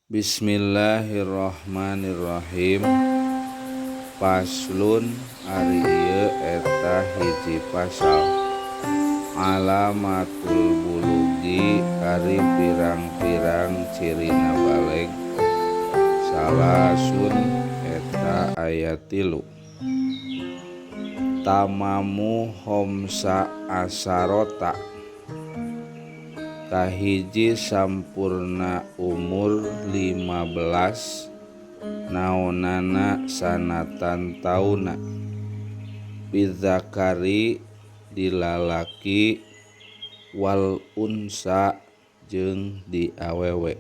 Bismillahirrahmanirrahim. Paslun ari ieu eta hiji pasal. Alamatul bulugi ari pirang-pirang cirina baleg. Salasun eta aya 3. Tamamu homsa asarota. Kahiji sampurna umur 15 naonana sanatan tauna. Bidzakari dilalaki wal unsa jeung di awewe.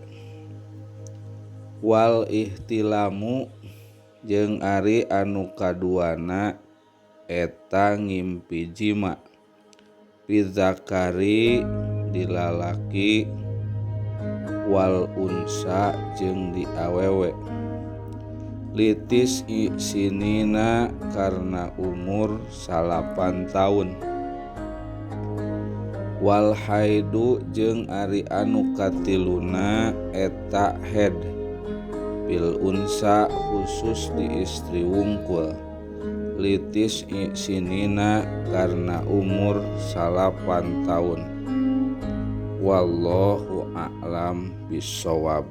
Wal ihtilamu jeung ari anu kaduana eta ngimpi jima. Bidzakari dilalaki wal unsa jeung di awewe. Litis sinina karena umur 9 tahun. Wal haidu jeung ari anu katiluna eta head. Bil unsa khusus di istri wungkul. Litis sinina karena umur 9 tahun. Wallahu a'lam bissawab.